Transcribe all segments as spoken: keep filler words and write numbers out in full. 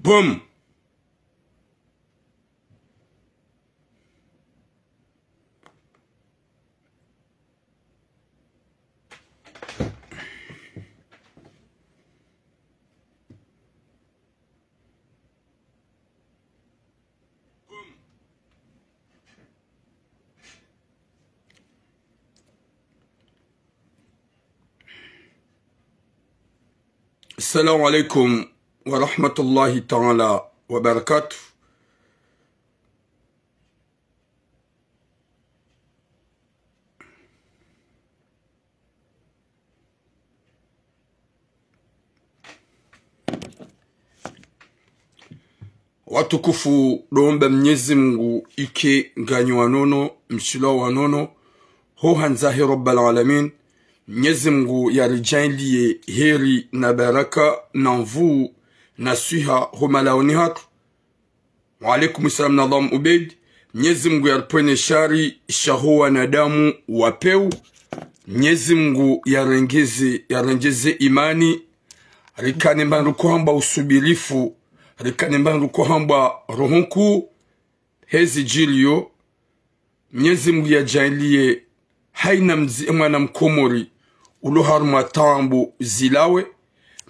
Boom. السلام عليكم ورحمة الله تعالى وبركاته. Watukufu, ndo omba Mnyezi Mungu ike nganyi wa nono, mshilwa wa nono, ho handza he Rabbal Alamin. Mnyezi Mungu yaridjaanliye heri na baraka na nvuu na swiha ho malaoni hatru. Wa alaikum salam, Nadham Ubeid. Mnyezi Mungu yaripvwene shari sha ho wanadamu wa pewu. Mnyezi Mungu yarengeze, yarengeze imani. Rikane mbandru kohambwa usubirifu. Rikane mbandru kohambwa roho nkuu. Hezi djiliyo. Mnyezi Mungu yadjaanliye haina mdzi e mwana mkomori ulo harumwa taabu zilawe.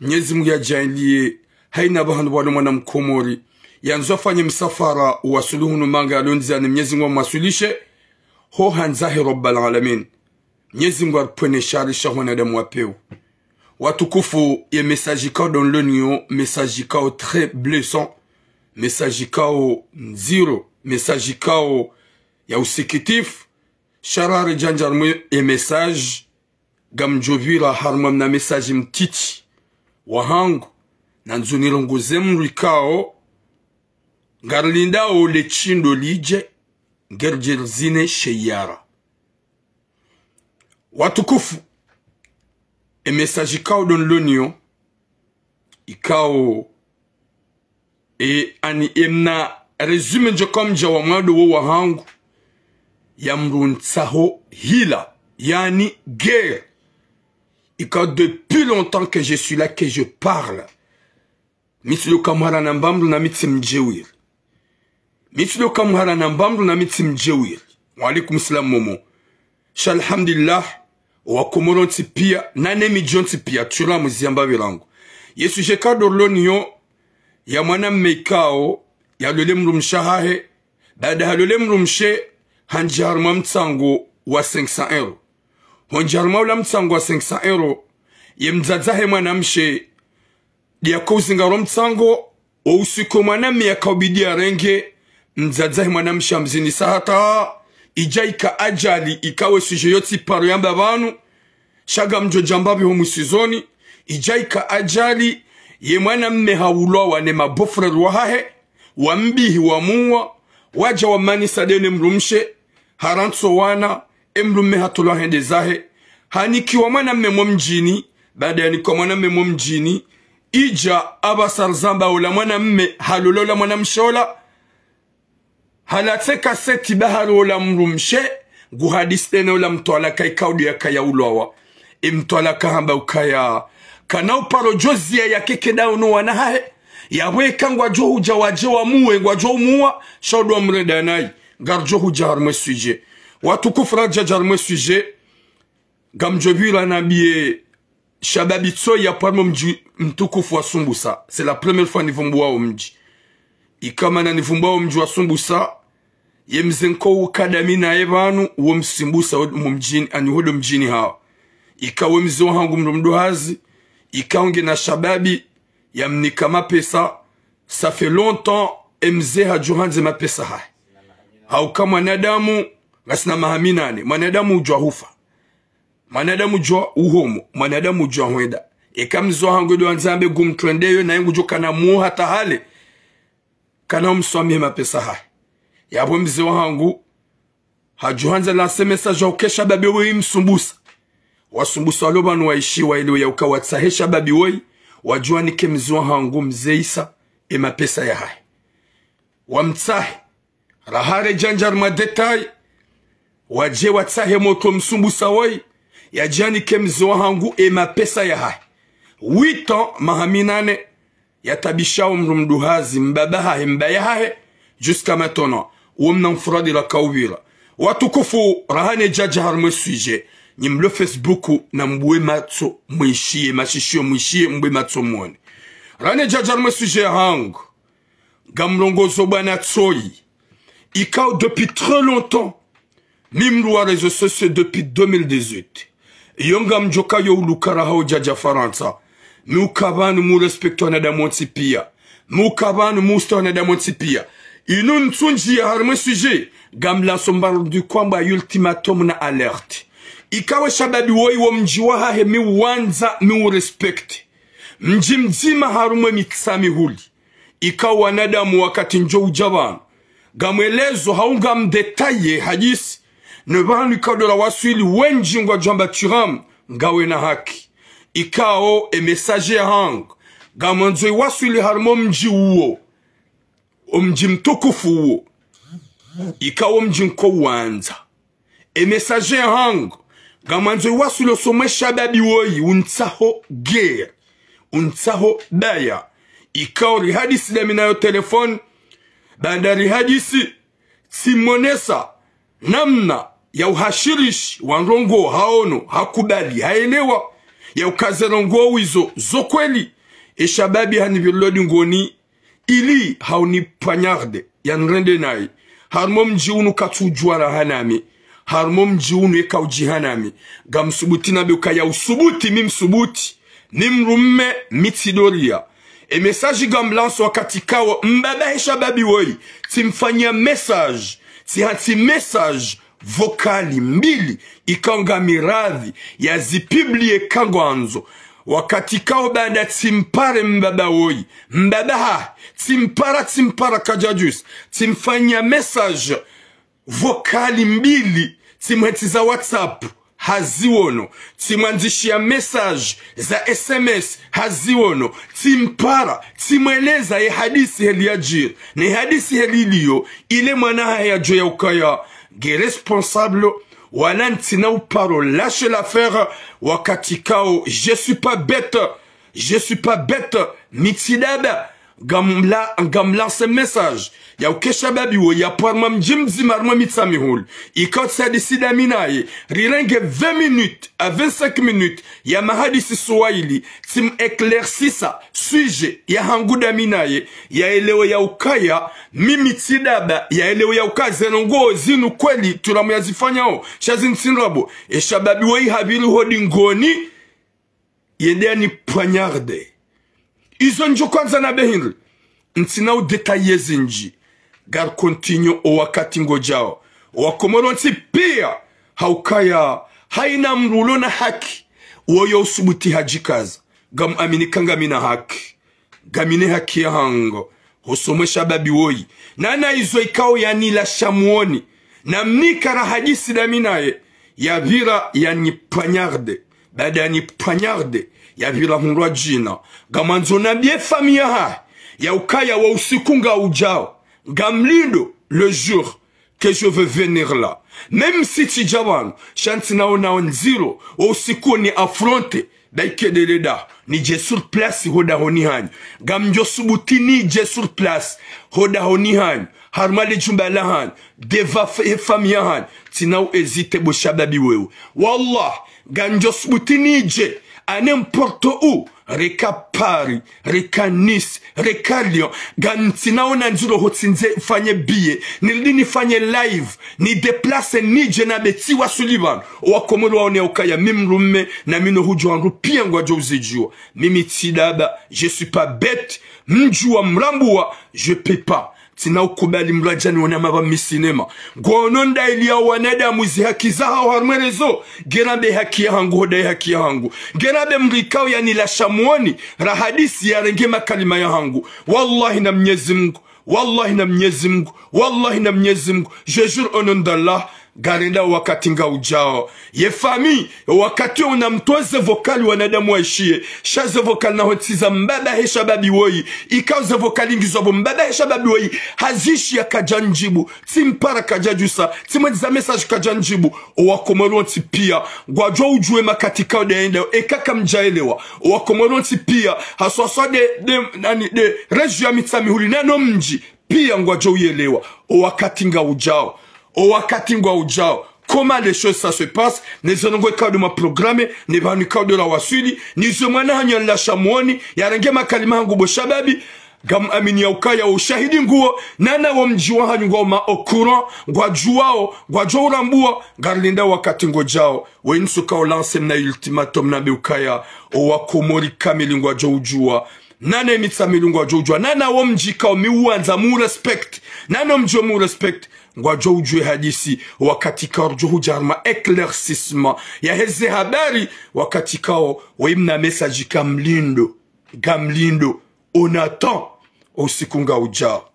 Mnyezi Mungu yadjaanliye haina pvahanu pvwalo mwana mkomori yandzo afanye msafara wa suluhu no manga yalo ndziani, Mnyezi Mungu amwasulishe ho handza he Rabbal Alamin. Mnyezi Mungu aripvwene shari sha ho wanadamu wa pewu. Watukufu, ye message ikao ndo nilo nayo, message ikao très blessant, message ikao ndziro, message ikao ya usikitifu. Sha raha ridjandja harumwa ye message, ngamdjo pvira harumwa mna message mtiti wahangu, nandzo nirongoze mdru ikao ngarilindao le shindo lidje, ngeri dje rizine she yara. Watukufu, e message ikao ndo nilo nayo, ikao, e, ani, e mna résumé ndjo kamdja wa mwando wo wahangu, ya mdru ntsaho hila, yaani guerre. Ikao depuis longtemps que je suis là, que je parle. Mi tsi ndo kamhara namba mdru na mi tsi mdjeuri. Mi tsi ndo kamhara namba mdru na mi tsi mdjeuri. Wa alaikum salam Momo. Sha alhamdulillah, wa Komoro ntsi pia, na ne midji yontsi pia, tsura muziamba pvirangu. Ye sujet ikao ndo nilo nayo, ya mwana mme ikao yalole mdrumshe wahahe, baada halole mdrumshe, handjia harumwa mtsango wa cinq cents euros. Hondjia harumwa ula mtsango wa cinq cents euros, ye mdzadze wahe mwana mshe, ndiye yaka uzingaro mtsango, o usiku mwana mme yaka ubidi yarenge, mdzadze wahe mwana mshe hamzinisa hata, idja ika ajali, ikao we sujet yo tsi paro yamba pvanu, sha ngamdjo djamba pvi ho mwisizoni, idja ika ajali, ye mwana mme haulwawa ne ma beau-frère wahahe, wambihi wamuwa, wadja wamanisa nde ne mdrumshe, harantsi wana, e mdrumme hatolwa hende zahe. Hanikiwa mwana mme mo mdjini, baada yanikiwa mwana mme mo mdjini, idja apvasa rizamba ola mwana mme, halola ola mwana mshe ola, halatse kaseti bahari ola mdrumshe, nguhadisi nde ne ola mtwalaka ikao ndo yakaya ulwawa. E mtwalaka hamba ukaya, kana uparo djo ziya yakeke ndao no wana hahe, yapvo eka ngwadjo hudja wadje wamuwe, ngwadjo umuwa, sha ndo wamrenda nayi, ngaridjo hudja harumwa e sujet. Watukufu, radja dja harumwa e sujet, ngamdjo pvira nambiye shababi tsoyi ya pvanu mo mdji mtukufu wa Sumbusa. C'est la première fois nivumbuwa o mdji. Ikao mana nivumbuwa o mdji wa Sumbusa, ye mze nko uka ndami naye pvanu, wo msumbusa wo mo mdjini, ani ho ndo mdjini hawo. Ikao we mze wahangu mdru mdru hazi, ikao ngena shababi, yamnika mapesa, ça fait longtemps, e mze hadjo handze mapesa hahe. Hauka mwanadamu, ngasina maha minane, mwanadamu udjwa hufa. Mwanadamu udjwa uhomo, mwanadamu udjwa hwenda. Eka mze wahangu ndo handza ambe ngumtrendeyo, naye ngudjo kana muo hata hale, kana umswamihe mapesa hahe. Yapvo mze wahangu, hadjo handza lancer message ya uka e shababi woyi msumbusa. Wasumbusa walo pvanu waishiwa ile ya uka watsahe shababi woyi, wadjo wanike mze wahangu mze Isa, e mapesa yahahe. Wamtsahe. Raha redjandja harumwa détail, wadje watsahe motro msumbusa woyi, yadje yanike mze wahangu e mapesa yahahe. Huit ans, maha minane, yatabishao mdru mduhazi, mbaba hahe, mbaya hahe, jusqu'à maintenant, uwo mna mfuradi la kauvira. Watukufu, raha ne djadja harimwe sujet, nyi mlo Facebook, na mbuwe matso, mwishiye, mashishio mwishiye, mbuwe matso mwone. Raha ne djadja harimwe sujet yahangu, ngamrongozo bwana Tsoyi, ikao depuis très longtemps, mi mdru wa réseaux sociaux depuis deux mille dix-huit. Iyo ngamdjoka yo ulukara hao djadja Farantsa. Mi uka pvanu mi urespecte wanadamu wontsi pia. Mi uka pvanu mi usta wanadamu wontsi pia. Inu ntsundji ya harimwe sujet, ngamlanso mbarudi kwamba ultimatum na alerte. Ikao shababi woyi wo mdji wahahe mi uwandza mi urespecte. Mdji mdzima harumwe Mitsamihuli. Ikao wanadamu wakati ndjo udja pvanu, ngamwelezo hau ngamdétailler hadisi, ne pvanu ikao ndo la waswili wendji ngwadjo amba tiramu, ngawe na haki. Ikao e message yahangu, ngamwandzo iwaswili harimwo mdji uwo, o mdji mtukufu uwo, ikao mdji nko uwandza. E message yahangu, ngamwandzo iwaswili osomwe shababi woyi, untsaho guerre, untsaho baya. Ikao rihadisi dami nayo téléphone, baanda rihadisi, tsimwonesa namna ya uhashirishi wa ndrongoo haono, hakubali, haelewa, ya uka ze ndrongoo izo zo kweli. E shababi hanipvirilo dingoni, ili hauni poignarde, yanirende nayi. Harimwo mdji unu katsudjuwa raha nami. Harimwo mdji unu eka udjiha nami. Ngamsubuti nambe ukaya usubuti, mi msubuti. Mi mdrume, mi tsi doria. E message ngamlanso wakati ikao mbaba he shababi woyi, tsimfanya message, tsihantsi message vocal mbili, ikao ngami radhi yazipublie eka ngwandzo. Wakati ikao baanda tsimpare mbaba woyi, mbaba ha, tsimpara, tsimpara kadjadjusa, tsimfanya message vocal mbili, tsimhentsi za WhatsApp, haziwono, tsimwandzishia message za S M S, haziwono, tsimpara, tsimweleza ye hadisi heli yadjiri, ne hadisi heli iliyo, ile mwana hahe yadjo ya ukaya nge responsable, wala ntsina uparo lâcher l'affaire, wakati ikao, je suis pas bête, je suis pas bête, mi tsi daba, ngamla-, ngamlanse message ya uka e shababi woyi yapvo harimwa mdji mdzima harimwa Mitsamihuli, ikao tsi hadisi dami naye, rirenge vingt minutes à vingt-cinq minutes ya mahadisi Swahili, tsim éclaircissa sujet yahangu dami naye, yaelewe ya ukaya, mi mi tsi daba, yaelewe ya uka ze ndrongoo zinu kweli turamu yazifanyao, sha zintsi ndrabo, e shababi woyi hapviri ho dingoni, yende yani poignarde. Izo ndjo kwandza nambe hindri. Ntsina udétailler zindji. Ngari continuer o wakati ngodjao. O Wakomori wontsi pia. Ha ukaya haina mdru ulo na haki, woyi usubuti hadjikaza. Ngamuamini ka ngami na haki. Ngami ne haki yahangu, hosomwe shababi woyi. Nana izo ikao yanilasha mwoni, namnika rahadisi dami naye, yapvira yani poignarde. Baanda yani poignarde, yapvira hundrwa djina. Ngamwandzo nambie famille yahahe ya ukaya wo usiku ngaudjao, ngamlindo le jour que je vais venir là. Même si tsidja pvanu, sha ntsina ona o ndziro, o usiku ni affronter, ba ikedele daho, nidje sur place ho dahoni hanyu. Ngamdjo subuti nidje sur place ho dahoni hanyu, harumwa le djumba lahanyu, devant f-, e famille yahanyu. Ntsina u hésiter bo shababi wewe. Wallah, ngamdjo subuti nidje à n'importe où, reka Paris, reka Nice, reka Lyon, ngantsina ona ndziro ho tsindze fanye billet, nirudi nifanye live, ni déplacer nidje nambe tsiwaswili pvanu, o Wakomori waone ukaya mi mdrume, na mi no hudjuwa ndru pia ngwadjo uzidjuwa. Mi mi tsi daba, je suis pas bête, mdjuwa mrambua, je peux pas. Ntsina ukubali mdru adja nione hama pvwa mi cinéma. Ngono ndayili ya wanadamu zi haki zahao harumwe réseau. Nge nambe haki yahangu, ho daye haki yahangu. Nge nambe mdru ikao yanilasha mwoni, rahadisi yarenge makalima yahangu. Wallahi na Mnyezi Mngu. Wallahi na Mnyezi Mngu. Wallahi na Mnyezi Mngu. Je jure au nom d'Allah. Ngarendao wakati ngaujao. Ye famille, wakati una mtoe ze vocal wanadamu waishiye. Sha ze vocal naho tsi za mbaba he shababi woyi. Ikao ze vocal ngizo pvo mbaba he shababi woyi. Hazishiya kadja ndjibu. Tsi mpara kadja djusa. Tsi mwendiza message kadja ndjibu. Owakomori wontsi piya. Ngwadjo udjuwe makati kao de yendao. Eka kamdjaelewa. Owakomori wontsi piya. Haswaswa de, de, nani, de, région ya Mitsamihuli nano mdji. Piya ngwadjo uyelewa. Owakati ngaujao. Owakati ngwaujao. Comment les choses ça se passe, ne zo ndrongoo ikao de ma programme, ne pvanu ikao de la waswili, ne zo mwana hanyu yanila shamwoni, yarenge makalima hangu bo shababi, ngamwamini ya ukaya ushahidi nguwo, nana wo mdji wa hanyu ngwao ma au courant, ngwadjuwao, ngwadjo urambua, ngarilindao wakati ngojao. Wentsi ukao lance mna ultimatum na be ukaya, owakomori kamili ngwadjo udjuwa. Nana ye Mitsamihuli ngwadjo udjuwa. Nana wo mdji kao mi uwandza mu respect. Nana wo mdji wo mu respect. Ngwadjo udjuwe hadisi. Wakati kao ridjo hudja harumwa éclaircissement. Yaheze habari. Wakati kao, woyi mna message kamlindo. Kamlindo. On attend. Usiku ngaujao.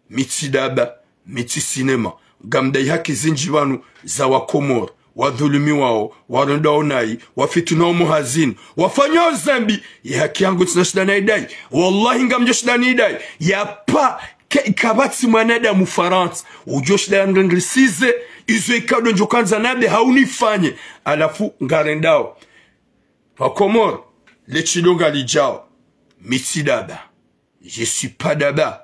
Mi tsi daba, mi tsi cinéma. Ngamdai haki zindji pvanu za wakomori, wadhulumiwao, warendwao nayi, wafitinwao muhazini, wafanywao zambi, ye haki yangu ntsina shida nayidai. Wallahi ngamdjo shinda niyidai. Yapvo, ke ikapvatsi mwanadamu Farantsa, udjo shinda yanirengesize, izo ikao de ndjo kandza nabe haunifanye. Halafu ngarendao. Wakomori, le shido ngalidjao. Mi tsi daba. Je suis pas daba.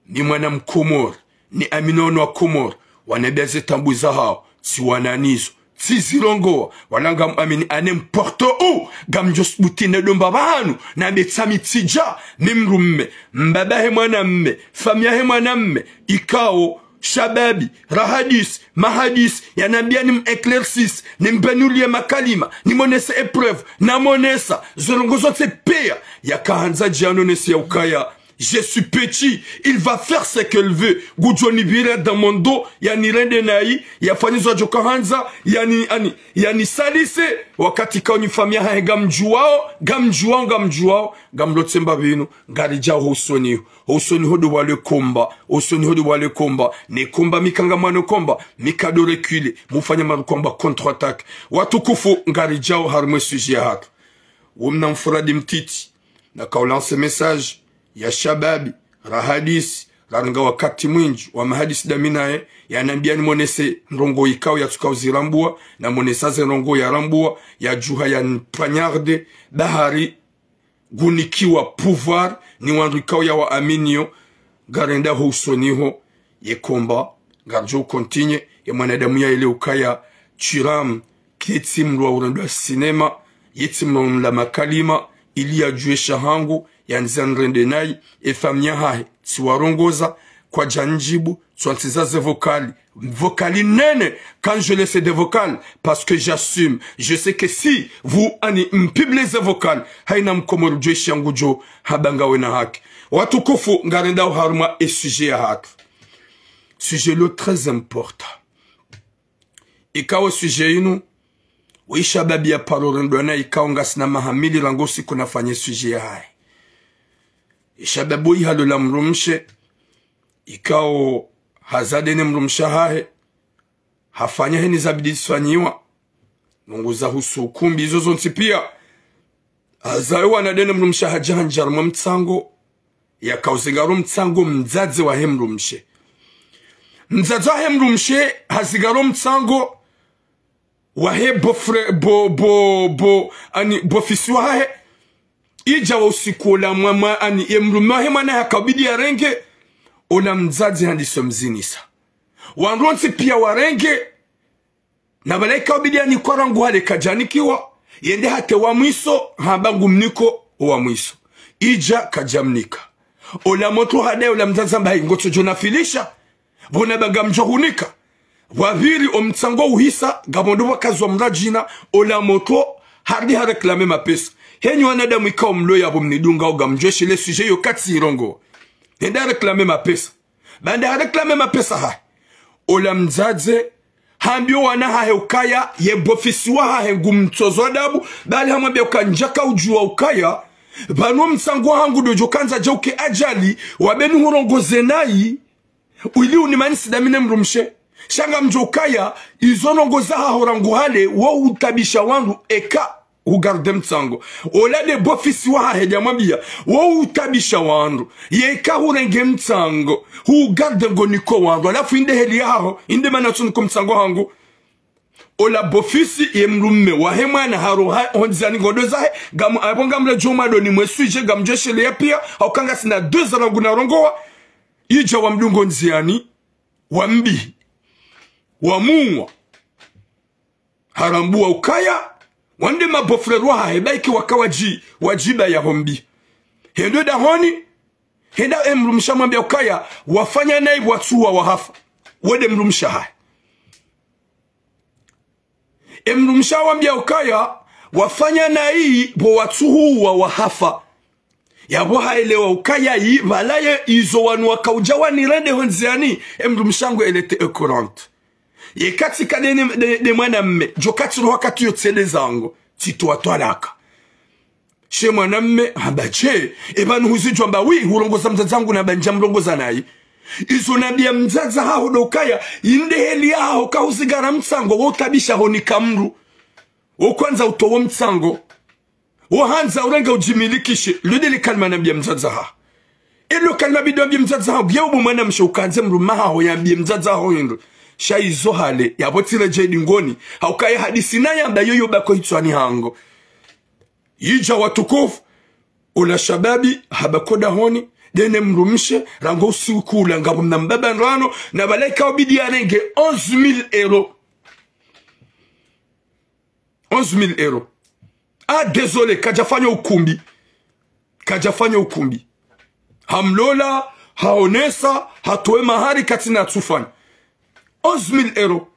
Ni mwana mkomori, ni amini ono wa Komori, wanambia ze taabu zahao, tsiwana nizo, tsizirongoa, wala ngamwamini à n'importe où, ngamdjo subuti ne domba pvanu, nambe tsami tsidja, mi mdrumme, mbaba he mwanamme, famiyi yahe mwanamme, ikao, shababi, rahadisi, mahadisi, yanambia ni m'éclaircisse, ni mbenulie makalima, ni monese épreuve, na monesa, zo ndrongoo zontsi piya, yakahandza djano nesi ya ukaya, je suis petit, il va faire ce qu'il veut. Ngudjo nipvira dans mon dos, yanirende nayi, yafanye zo adjo kahandza, yani, ani, yanisalise, wakati kao nyi famiyi yahahe ngamdjuwao, ngamdjuwao, ngamdjuwao, ngamlotsemba pvinu, ngaridjao ho usoni ho, ho usoni ho de wale combat, ho usoni ho de wale combat, ne combat mi ka ngamwano combat, mi ka do reculer, mufanya maru combat contre-attaque. Watukufu, ngaridjao harumwa e sujet yahatru. Wo mna mfuradi mtiti, nakao lance message ya shababi, rahadisi, rarenga wakati mwindji wa mahadisi dami naye, yanambia nimonese ndrongoo ikao yatsukao zirambua, namonesa ze ndrongoo yarambua, yadjuha yanipoignarde, bahari, ngunikiwa pouvoir, ni wandru ikao yawaaminio, ngarendao ho usoni ho, ye combat, ngaridjo continuer, ye mwanadamu yaelewe ukaya, Thuram, ke tsi mdru wa urendwa cinéma, ye tsi mdru wa unila makalima, ili yadjuwe sha hangu, yandze yanirende nayi, e famiyi yahahe, tsiwarongoza, kwadja ndjibu, tsiwantsiza ze vocal, vocal nene, quand je laisse des vocales, parce que j'assume, je sais que si vous, ani, mpublie ze vocal, haina mkomori udjo ishiya ngudjo, hamba ngawena haki. Watukufu, ngarendao harumwa e sujet yahatru. Sujet lo très important. Ikao sujet inu, wo ishababi ya paro rendwa nayi ikao ngasina maha mili rangu siku nafanye sujet yahahe. Ishababi wo ihalola mdrumshe, ikao hazade ne mdrumshe hahe, hafanya heni zabidi zifanyiwa, ndrongoo za husu ukumbi, izo zontsi piya. Hazae wana de ne mdrumshe hadja handjia harumwa mtsango, yakao uzingaro mtsango mdzadze wahe mdrumshe. Mdzadze wahe mdrumshe hazingaro mtsango wahe beau-frè-, beau-, beau-, beau-, ani, beau-fils wahahe. Idja wo usiku ola mwa-, mwa-, ani, ye mdrumme wahe mwana yakaubidi yarenge, ola mdzadze handisa umzinisa. Wandru wontsi piya warenge, na pvala ikaubidi yanikwa rangu hale kadjanikiwa, yende hata wa mwiso, hamba ngumniko wa mwiso. Idja kadjamnika. Ola motro hadaye ola mdzadze hamba hayi ngotsodjo nafilisha, pvo namba ngamdjo hunika. Pvwapviri omtsango uhisa, ngapvo ndo pvwakazwa mradjina, ola motro, harudi haréclamer mapesa. Henyi wanadamu ikao mlo yapvo mnidungao ngamdjo eshe le sujet yo katsi irongoa. Hende haréclamer mapesa. Baanda haréclamer mapesa hahe, ola mdzadze, hambia owana hahe ukaya, ye beau-fils wahahe ngumtsozo adabu, bali hamwambia uka ndjaka udjua ukaya, pvanu omtsango wahangu ndo djo kandza djauke adjali, wambe nihurongoze nayi, ili unimanisi dami ne mdrumshe. Sha ngamdjo ukaya, izo ndrongoo zahaho rangu hale, wo utabisha wandru eka hugarde mtsango. Ola nde bofisi wahahe ndja mwambia, wo utabisha wandru. Yeka hurenge mtsango, hugarde ngo niko wandru. Halafu inde heli yahaho, inde mana tsuniko mtsango hangu. Ola bofisi ye mdrume wahe mwana haroha ho ndziani ngondo zahe, ngamu, apvo ngamla djo mwadoni mweswidje, ngamdjo sheleya pia, hauka ngasina deux ans rangu narongowa, idja wamdungo ndziani, wambi, wamuwa. Harambua ukaya, wande mabeau-frère wahahe, baike waka wadji, wadjiba ya hombi. Hende dahoni, hende emdrumshe amwambia ukaya, wafanya nayi pvo watsuhuwa wahafa. Wende mdrumshe hahe. Emdrumshe awambia ukaya, wafanya nayi pvo watsuhuwa wahafa. Yapvo haelewa ukaya yi, pvala ye izo wanu wakaudja wanirende ho ndziani, emdrumshe hangu elle était au courant. Ye katsi ka nde, nde, nde mwanamme, djo katsi roha katsi yo tsende zangu, tsitowa twalaka. She mwanamme, hamba she, epvanu huzidjuwa mba wi, hurongoza mdzadze hangu na bandja mrongoza nayi. Izo nambia mdzadze haho ndo ukaya, inde heli yahaho kahuzingara mtsango, wo utabisha ho nika mdru. Wo kwandza utowo mtsango. Wo handza urenge udjimilikishe, lo nde le kalima nambia mdzadze haho. Elo kalima bidi wambie mdzadze haho, pvia upvo mwanamshe ukandze mdrume haho yambie mdzadze haho hindru. Sha izo hale, yapvo tsiredjei dingoni, hauka ye hadisi nayamba yoyo bako hitswani hangu. Idja watukufu, ola shababi, habako dahoni, ndene mdrumshe, rangu usiku ula ngapvo mna mbaba ndrano, na pvala ika ubidi yarenge onze mille euros. Onze mille euros. Ah, désolé, kadjafanya ukumbi. Kadjafanya ukumbi. Hamlola, haonesa, hatowe mahari katsina tsufanya. Onze mille euros.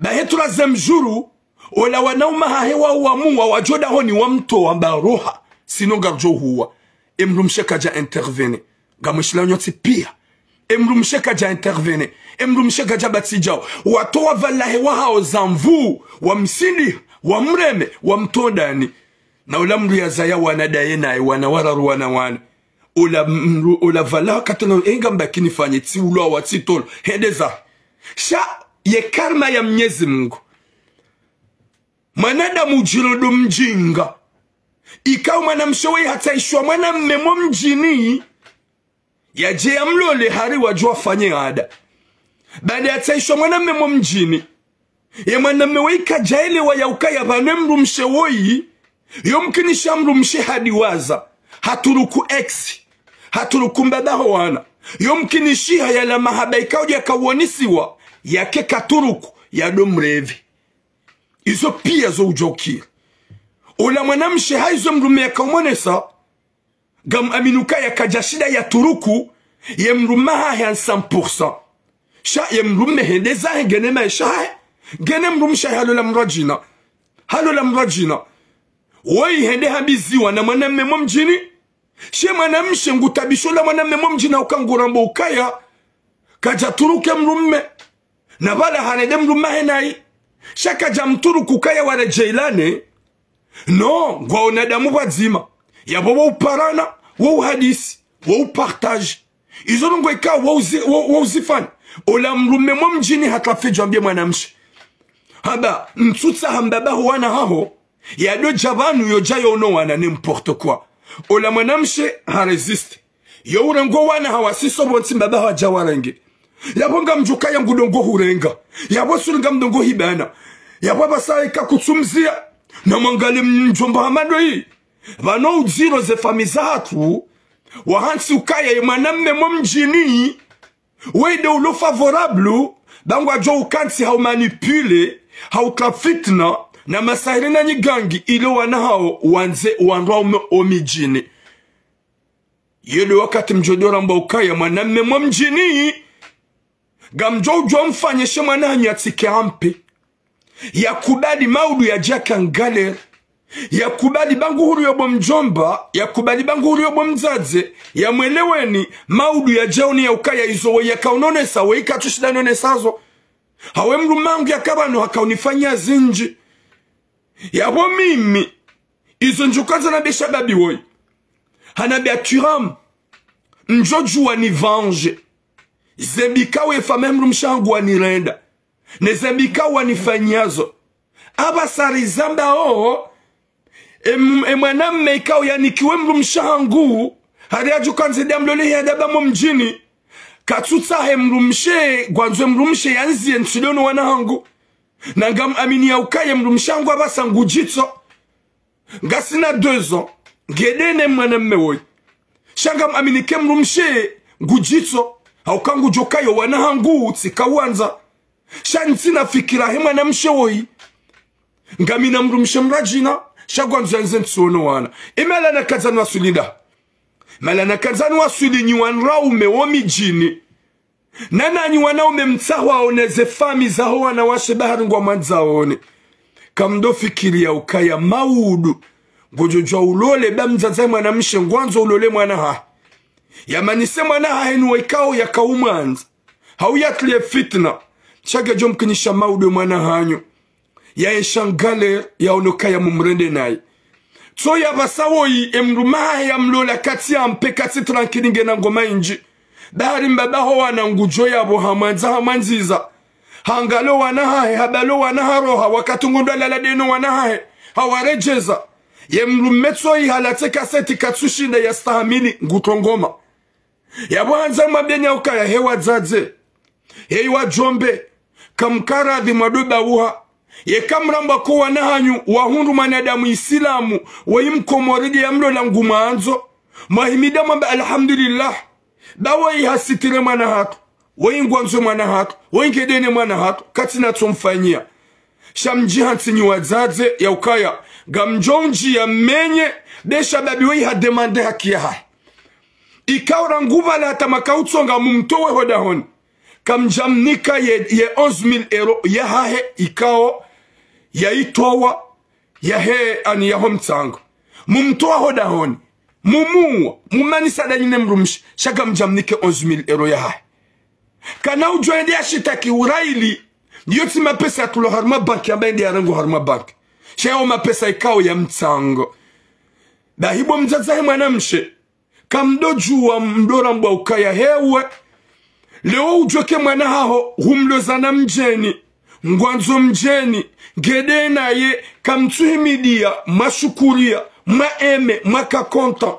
Bahe troisième jour, ola wanaume hahe wa wamuwa wadjo dahoni wamtowa mba roha. Sinon ngardjo huwa. Emdrumshe kadja intervenir. Ngamwishilao nyontsi pia. Emdrumshe kadja intervenir. Emdrumshe kadja batsidjao. Watowa pvala he wahao za nvu, wamsindi, wamreme, wamtondani. Na ola mdru yazaya wana ndaye naye, wana wararu wana wana. Ola mdru, ola pvala katana, enga mbaki nifanye, tsi ulwa wa tsi tolo. Hende zahe. Sha, ye karma ya Mnyezi Mungu. Mwanadamu udjiro ndo mdjinga. Ikao mwanamshe woyi hatsaishwa mwanamme mo mdjini, yadje yamlole hari wadjo wafanye ada. Baada yatsaishwa mwanamme mo mdjini, ye mwanamme woyi kadjaelewa ya ukaya pvanu emdrumshe woyi, yomkinisha mdrumshe hadiwaza, haturuku ex, haturuku mbaba ho wana. Yomkinishiha yala mahaba ikao djaka uonisiwa, yake katuruku, yado mrevi. Izo pia zo udjokiri. Ola mwanamshe haizo mdrume yakaumwonesa, ngam aminuka yakadjashinda yaturuku ye mdrume hahe à cent pour cent. Sha ye mdrume hende zahe ngene maesha hahe. Ngene mdrumshe halola mradjina. Halola mradjina. Woyi hende hambiziwa na mwanamme mo mdjini. She mwanamshe ngutabisho la mwanamme mo mdjini uka ngurambo ukaya kadjaturuke mdrume. Na pvala harende mdrume hahe nayi. Sha kadjamturuku ukaya waredjeilane. No, ngwaona damu pvwadzima. Yapvo wo uparana, wo uhadisi, wo upartage. Izo ndrongoo ikao wo uzi-, wo, wo uzifanya. Ola mdrume mo mdjini hatrafidjwa mbie mwanamshe. Hamba, ntsutsaha mbaba ho wana haho. Yado dja pvanu yodja yono wana n'importe quoi. Ola mwanamshe harésiste. Yo urengo wana hawasiso pvontsi mbaba hawadja warenge. Yapvo ngamdjuka ya ngudongo hurenga. Yapvo suli ngamdongo hibana. Yapvo apvasa ika kutsumzia. Na mwangalie mdjomba hamado yi. Pvanu udziro ze fami zahatru. Wahantsi ukaya ye mwanamme mo mdjini. Woyi nde ulo favorable, ba ngwadjo ukantsi hau manipuler, hau tra fitna, na masahiri na nyigangi, ile wana hao wandze wandrwa ume omidjini. Yele wakati mdjo doramba ukaya mwanamme mo mdjini, ngamdjo udjo mfanye she mwana hanyu yatsike ampe. Yakubali maudu yadjaka ngalere. Yakubali ba nguhuru yobo mdjomba, yakubali ba nguhuru yobo mdzadze, yamweleweni, maudu yadjaoni ya ukaya izo woyi yakaunonesa, woyi katsushinda nonesazo. Hawe mdrume hangu yaka pvanu hakaunifanya zindji. Yapvo mimi, izo ndjukandza nambie shababi woyi. Hanambia Thuram, ndjo djuwa ni vanje. Zembi ikao ye famiyi ya mdrumshe wahangu wanirenda, ne zembi ikao wanifanyazo. Apvasa rizamba oho, em-, emwanamme ikao yanikiwa emdrumshe wahangu, hari yadjo kandze nde amlole hiyadaba mo mdjini. Katsutsaha emdrumshe, ngwandzo emdrumshe yandziye ntsidjo ona wana wahangu. Na ngam amini ya ukaya emdrumshe wahangu apvasa ngudjitso. Ngasina deux ans, ngende ne mwanamme woyi. Sha ngam amini ke mdrumshe ngudjitso, hauka ngudjo kaya owana wahangu tsika wandza. Sha ntsina fikira he mwanamshe woyi. Ngamina mdrumshe mradjina, sha ngwandzo yandze ntsiono wana. Imela nakandza niwaswili nda. Mala nakandza niwaswili nyi wanaume wo midjini. Nananyi wanaume mtsahwao ne ze famiyi zaho wanawashe bahari ngwamwandzaoni. Kamdo fikiri ya ukaya maudu. Ngodjo djuwa ulole ba mdzadze mwanamshe ngwandzo ulole mwana hahe. Yamanise mwana hahe nuwo ikao yakaumwandza. Hau yatlie fitna. Sha ngedjo mkinisha maudu mwana hanyu. Yaesha ngalère, yaono kaya mumrende naye. Tso yapvasa woyi, emdrume hahe yamlola katsi ampe katsi tranquille ngena ngoma indji. Bahari mbaba ho wana ngudjo yapvo hamwandza hamwandziza. Hangalo wana hahe, habalo wana haroha, wakati ngundro alala ndeno wana hahe. Hawaredjeza. Ye mdrume tsoyi halatse kaseti katsushinda yastahamili ngutongoma. Yapvo handza mwambeni ya ukaya he wadzadze. Heyi wadjombe. Kamkaradhi mwadoba uha. Ye kamramba ko wana hanyu wahundru mwanadamu isilamu. Woyi mkomori nde yamlola ngumwandzo. Mwahimida mwamba alhamdulillah. Ba woyi hasitire mwana hatru. Woyi ngwandzo mwana hatru. Woyi ngende ne mwana hatru. Katsina tsomfanyia. Sha mdji hantsi nyi wadzadze ya ukaya. Ngamdjo ndji ya mmenye. Be shababi woyi hademande haki yahahe. Ikao rangu pvala hata makautsonga mumtowe hodahoni. Kamdjamnika ye, ye onze mille euros yahahe ikao yaitowa yahe ani yaho mtsango. Mumtowa hodahoni. Mumuwa. Mumanisa danyi ne mdrumshe. Sha kamdjamnike onze mille euros yahahe. Kana udjo ende yashitaki uraili. Yotsi mapesa yatulwa harumwa banki amba ende yarengwa harumwa banki. Sha yawo mapesa ikao ya mtsango. Bahi bo mdzadze he mwanamshe. Kamdo djuwa mdo rambwa ukaya hewe. Leo udjuwe ke mwana haho humloza na mdjeni. Ngwandzo mdjeni. Ngende naye kamtsuhimidia, mwashukuria, mwaeme, mwaka content.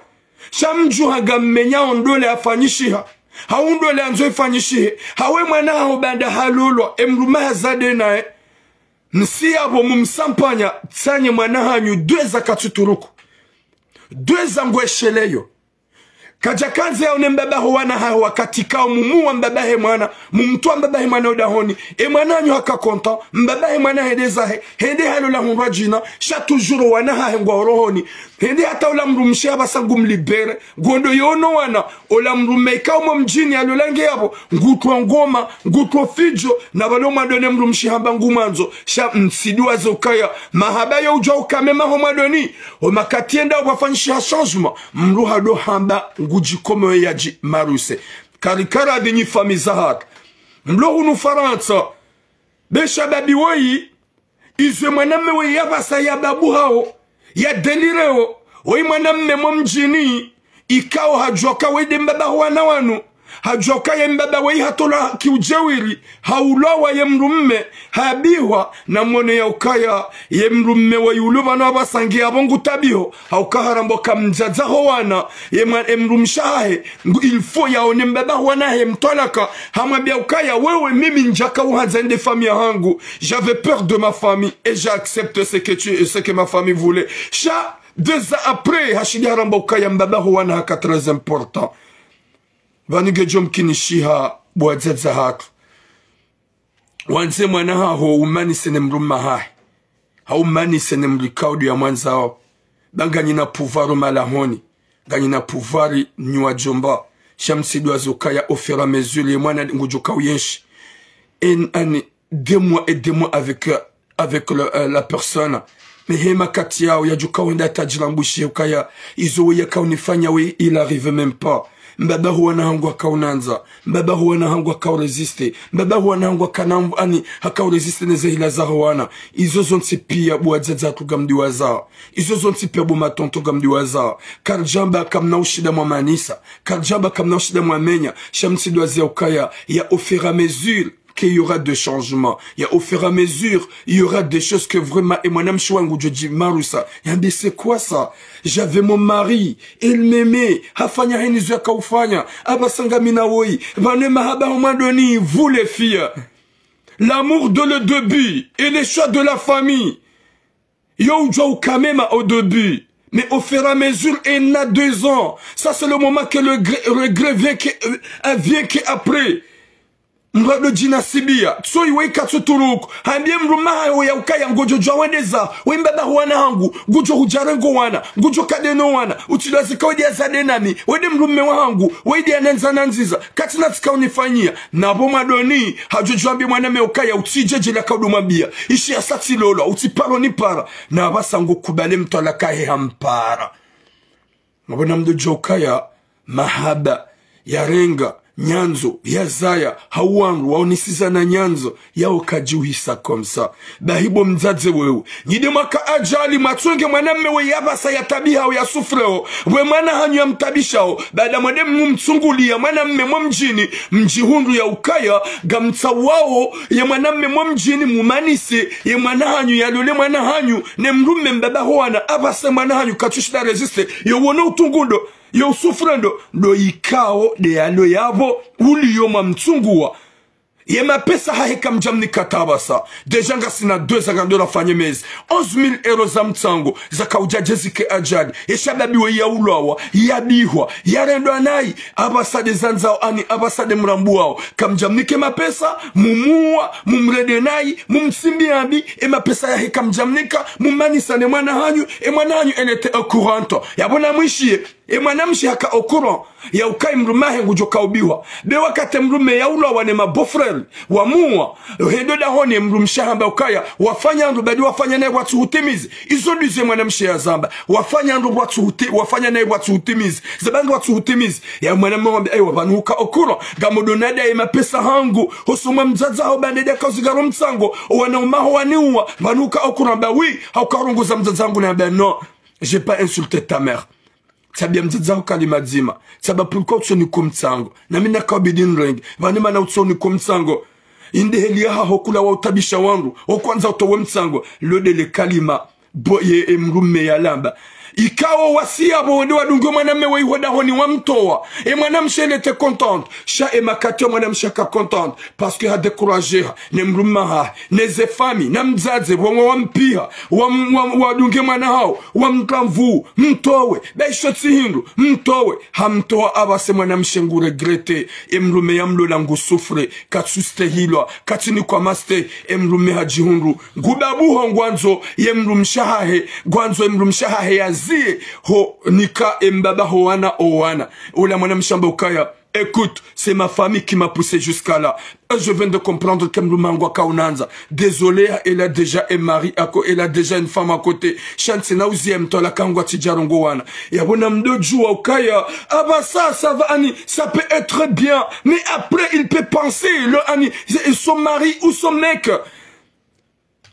Sha mdjuha ngammenya ondole afanyishiha. Hau ndole andzo ifanyishihe. Hawe mwana haho banda halolwa, emdrume hazade naye. Msi yapvo mumsampanya, tsanye mwana hanyu, deux ans katsuturuku. Deux ans ngwesheleyo. Kadjakandze yaone mbaba ho wana hahe wakati kao mumuwa mbaba he mwana, mumtowa mbaba he mwana odahoni, e mwana hanyu haka content, mbaba he mwana hende zahe, hende halola hundrwa djina, sha toujours wana hahe ngwao rohoni, hende hata ola mdrumshe hapvasa ngumlibere, ngondo yono wana, ola mdrume ikao mo mdjini yalola nge yapvo, ngutwa ngoma, ngutwa fidjo, na pvalo mwando ne mdrumshe hamba ngumwandzo, sha mtsidjuwa ze ukaya, mahaba yo udjuwa ukame maho mwandoni, o makati yenda upvafanyishiha changement, mdru hado hamba ngudjikome we yadji maruse. Karikaradhi nyi famiyi zahatru. Mlo hunu Farantsa. Be shababi woyi, izo e mwanamme woyi yapvasa ya babu hawo, ya délireo, woyi mwanamme mo mdjini, ikao hadjuwa ka woyi nde mbaba ho wana wanu, hadjuwa ka ye mbaba woyi hatolwa kiudjewiri, haulwa wa ye mdrumme, habihwa, na mwono ya ukaya, ye mdrumme woyi ulo pvanu apvasa nge yapvo ngutabiho, hauka harambwa ka mdzadze ho wana, ye mwa-, e mdrumshe hahe, ngu, il faut yaone mbaba ho wana hahe mtwalaka, hamwambia ukaya, wewe mimi ndjaka uhandza nde famiyi yahangu, j'avais peur de ma famille, et j'ai accepté ce que tu, ce que ma famille voulait. Sha, deux ans après, hashindi harambwa ukaya mbaba ho wana haka très important. Pvanu ngedjo mkinishiha bo wadzadze hatru. Wandze mwana haho umanise ne mdrumme hahe. Hau umanise ne mdru ikao ndo ya mwandzao. Ba nganyina pouvoir malahoni. Nganyina pouvoir nyi wadjomba. Sha mtsidjuwa ze ukaya au fur et à mesure ye mwana ngudjo kao yenshi. En, en, des mois et des mois avec, euh, avec le, euh, la personne. Mais he makati yao yadjo kao wenda tadjirambushe ukaya izo we yakao nifanya we, il arrive même pas. Mbaba ho wana hangu haka unandza. Mbaba ho wana hangu haka urésister. Mbaba ho wana hangu haka namvu ani haka urésister ne ze hila zaho wana. Izo zontsi pia bo wadzadze hatru ngamdiwazao. Izo zontsi pia bo matonto ngamdiwazao. Karidjamba kamna ushinda mwamanisa. Karidjamba kamna ushinda mwamenya. Sha mtsidwazi ya ukaya ya au fur et à mesure qu'il y aura des changements. Ya au fur et à mesure, il y aura des choses que vraiment, e mwanamshe wangu ngudjo djimarusa. Yambe, c'est quoi ça? J'avais mon mari, il m'aimait, hafanya henizo yaka ufanya. Apvasa ngami na woyi. Pvanu e mahaba ho mwandoni, vous les filles. L'amour dès le début et les choix de la famille. Yo udjua uka mema au début. Mais au fur et à mesure, un an, deux ans, ça c'est le moment que le regret, regret vient que, euh, vient que après. Mdru ndo djinasibia. Tso iwe ikatsu turuku. Hambie mdrume haho ya ukaya ngodjo djua wendeza. We mbaba ho wana hangu. Ngudjo hudja rengo wana. Ngudjo kade no wana. Utsidwazi ka wende yazade nami. Wende mdrume wa hangu. Wende yanandza nandziza. Katsina tsika unifanyia. Na pvo mwandoni. Hadjo djua ambie mwanamme ukaya utsidje djela ka udo mwambia. Ishi ya satsi lolo. Utsiparo nipara. Na apvasa ngo kubale mtwalaka he hampara. Ngapvo namdo djua ukaya, mahaba, yarenga, nyandzo, yazaya, hau wandru, waonesizana nyandzo, yao kadji uhisa comme ça. Bahi bo mdzadze wewe. Nyi nde mwaka ajali, mwatsonge mwanamme we yapvasa yatabiha, uyasufreo, we mwana hanyu yamtabishao, baada mwende mumtsungulia mwanamme mo mdjini, mdjihundru ya ukaya, ngamtsawao, ye mwanamme mo mdjini mumanise, ye mwana hanyu, yalole mwana hanyu, ne mdrume mbaba ho wana, apvasa mwana hanyu, katsushinda résister, yo wono utungu ndo, yo usufre ndo, ndo ikao, nde yalo yapvo, uliyo mwamtsungua. Ye mapesa hahe kamdjamnika ta apvasa. Déjà ngasina deux ans ngando nafanye mezi. Onze mille euros za mtsango, zaka udja djezi ke ajali. Ye shababi we yaulwawa, yabihwa, yarendwa nayi. Apvasa nde zandzao ani, apvasa nde mrambuao. Kamdjamnike mapesa, mumuwa, mumrende nayi, mumtsimbi ambi, e mapesa yahe kamdjamnika, mumanisa ne mwana hanyu, e mwana hanyu elle était au courant. Yapvo namwishiye, e mwanamshe haka au courant, ya ukaya mdrume hahe ngudjo ka ubihwa. Be wakati mdrume yaulwawa ne ma beau-frère, wamuwa, hendo dahoni mdrumshe hamba ukaya, wafanya ndro badi wafanya nayi pvwatsu hutimizi. Izo ndizo e mwanamshe yazamba. Wafanya ndro pvwatsu huti-, wafanya nayi pvwatsu hutimizi. Zeba ndro pvwatsu hutimizi. Ya mwanamme wambe, ewa, pvanu huka au courant. Ngamodo nada ye mapesa hangu. Hosoni mwa mdzadze haho bande dia kauzi ngaro mtsango. Owana umaho waniuwa. Pvanu huka au courant ba oui. Hauka urongoza mdzadze hangu na ba non. J'ai pas insulté ta mère. Tsambia mdzadze haho kalima dzima. Tsamba pourquoi utsonika o mtsango? Nami naka ubidi nirenge. Pvanu mana utsonika o mtsango. Inde heli yahaho kula wa utabisha wandru. Okwandza utowe mtsango. Lo ndele kalima. Bo ye e mdrume yalamba. Ikao wasiya pvo wende wadunge mwanamme we iho dahoni wamtowa. E mwanamshe elle était contente. Sha e makati ya mwanamshe haka contente. Parce que ha décourager ha. Ne mdrume hahe. Ne ze famille. Na mdzadze. Pvo mwa wampiha. Wa, wa, wadunge mwana haho. Wamtramvu. Mtowe. Be isho tsi hindru. Mtowe. Hamtowa apvasa e mwanamshe ngu regretter. E mdrume yamlola ngu souffre. Katsu stehilwa. Katsinikwa mastehi. E mdrume hadjihundru. Ngu babuho ngwandzo ye mdrumshe hahe, ngwandzo ye mdrumshe hahe yaziye, ho nika e mbaba ho wana o wana. Ula mwanamshe hamba ukaya, écoute, c'est ma famille qui m'a poussé jusqu'à là. Et je viens de comprendre que mdrume hangu haka unandza. Désolé, elle a déjà un mari à cô-, elle a déjà une femme à côté. Sha ntsina uziya mtwalaka hangu atsidja rongoa wana. Yapvo namdo djua ukaya, apvasa, ça va, ani, ça peut être bien. Mais après, il peut penser, le, ani, son mari ou son mec.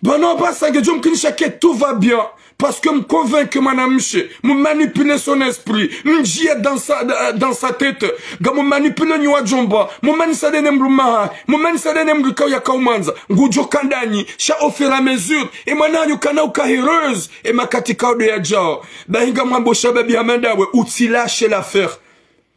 Pvanu apvasa ngedjo mkinisha que tout va bien. Parce que mconvainc mwanamshe, mumanipule son esprit, mdjiye dans sa, dans sa tête. Ngamumanipule nyi wadjomba, mumanisa nde ne mdrume hahe, mumanisa nde ne mdru ikao yaka umwandza, ngudjo ka ndanyi, sha au fur et à mesure, e mwana hanyu kana uka heureuse, e makati ikao ndo yadjao. Bahi ngamwambo shababi hama ndawe, utsi lâcher l'affaire.